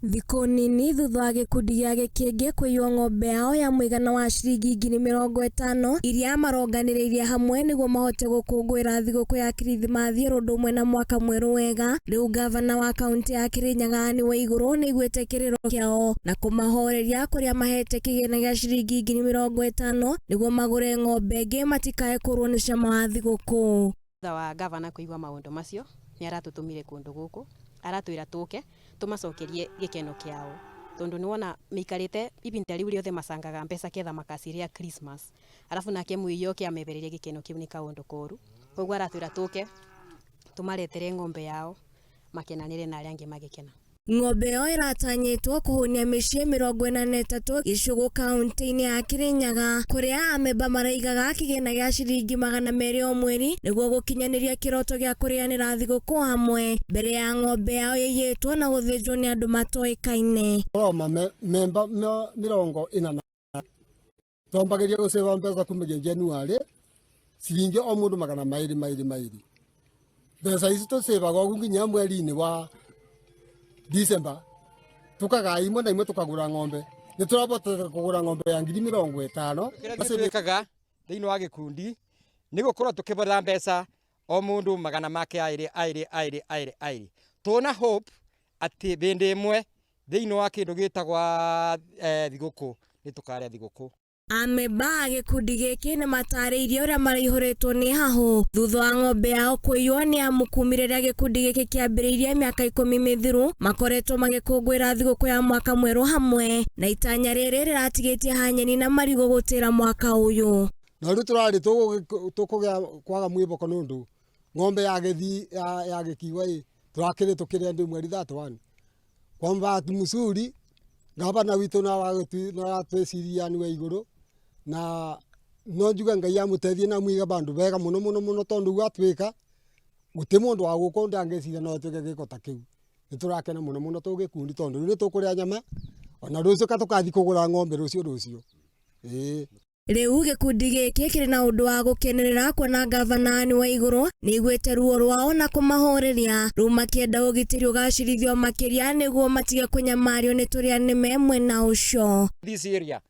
Thikũ nini thutha wa gĩkundi gĩa Gĩkĩngĩ kũiywo ng'ombe yao ya mũigana wa ciringi 50,000 iria maronganĩrĩirie hamwe nĩguo mahote gũkũngũĩra thigũkũ ya Kirithimathi oro ũndũ ũmwe na mwaka mwerũ wega, rĩu ngavana wa kaũntĩ ya Kĩrĩnyaga Anne Waigũrũ nĩaiguĩte kĩrĩro kĩao na kũmahoreria kũrĩa mahete kĩgĩna gĩa ciringi 50,000 nĩguo magũre ng'ombe ĩngĩ matikae kũrwo nĩ cama wa thigũkũ. Thutha wa ngavana kũigua maũndũ macio, nĩ aratũtũmire kũndũ gũkũ, aratwĩra tũke tũmacokerie gĩkeno kĩao, tondũ nĩ wona maikarĩte ibinda rĩu rĩothe macangaga mbeca ketha makacirĩa Christmas, arabu nake mũiyi oke amebererie gĩkeno kĩu nĩ kaũndũ koru, koguo aratwĩra tũke tũmaretere ng'ombe yao makenanĩre na arĩa angĩ magĩkena. Ng'ombe ĩyo ĩratanyĩtwo kũhũnia mĩciĩ 43 Gĩcũgũ kaunti-inĩ ya Kĩrĩnyaga kũrĩa amemba maraigaga kĩgĩna gĩa ciringi 200 o mweri nĩguo gũkinyanĩria kĩroto gĩa kũrĩanĩra thigũkũ hamwe mbere ya ng'ombe yao ĩiyĩtwo na gũthĩnjwo nĩ andũ matoĩkaine. Roma memba 40 na twambagĩria gũcĩba mbeca kumagia January ciringi o mũndũ 200 maĩrĩ maĩrĩ. Mbeca ici tũcĩbaga ũguo nginya mweri-inĩ wa December, tũkagaya imwe na imwe tũkagũra ng'ombe. Nĩ tũrabotete kũgũra ng'ombe ya 50,000. Kĩrĩa gĩtuĩkaga thĩinĩ wa gĩkundi nĩ gũkorwo tũkĩbotha mbeca o mũndũ magana make aĩrĩ aĩrĩ aĩrĩ aĩrĩ aĩrĩ. Tũna hope atĩ hĩndĩ ĩmwe thĩinĩ wa kĩndũ gĩtagwa thigũkũ nĩ tũkarĩa thigũkũ. Amemba a gĩkundi gĩkĩ nĩ matarĩirie ũrĩa maraihũrĩtwo nĩ hahũ thutha wa ng'ombe yao kũiywo nĩ amu kumi rĩrĩa gĩkundi gĩkĩ kĩambĩrĩirie mĩaka 10 mĩthiru makoretwo magĩkũngũĩra thigũkũ ya mwaka mwerũ hamwe na itanya rĩrĩ rĩratigĩtie hanyeni na marigũ gũtĩra mwaka ũyũ. Na rĩu tũrarĩ tũkũgĩa kwaga mwĩboko nĩ ũndũ ng'ombe ya gĩthii ya gĩkiwa ĩ tũrakĩrĩ tũkĩrĩa ndĩ mweri 31. Kwa bahati mzuri gavana witũ nĩ aratwĩciria nĩ wa igũrũ na no njuge Ngai amũteithie na amũige bandũ bega mũno mũno mũno tondũ ũguo atwĩka gũtirĩ mũndũ wa gũkũ ndangĩciria no atuĩke gĩko ta kĩu. Nĩ tũrakena mũno mũno twĩ gĩkundi tondũ rĩu nĩ tũkũrĩa nyama ona rũciũ tũgathiĩ kũgũra ng'ombe rũciũ rũciũ ĩĩ. Rĩu gĩkundi gĩkĩ kĩrĩ na ũndũ wa gũkenerera kuona ngavana Anne Waigũrũ nĩaiguĩte ruo rwao na kũmahoreria rĩu makĩenda ũgitĩri ũgacĩrithio makĩria nĩguo matige kũnyamario nĩ tũrĩa nĩme mwena ũcio. This area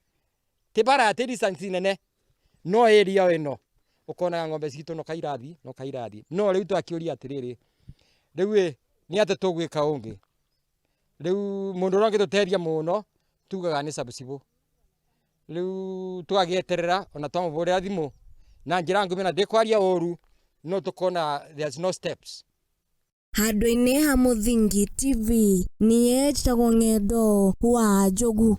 ti bara ti distance nene no area ĩno ũkonaga ng'ombe citũ no kairathi no kairathi no rĩu twakĩũria atĩrĩrĩ rĩu ĩ nĩ atĩ tũgwĩka ũngĩ rĩu mũndũ ũrĩa ũngĩtũteithia mũno tugaga nĩ sub-cibũ. Rĩu tũgagĩeterera ona twamũbũrĩra thimũ na njĩra nguhĩ na ndĩkwaria ũru no tũkona there's no steps. Handũ-inĩ ha Mũthingi TV, niĩ njĩtagwo Ng'endo wa Njogu.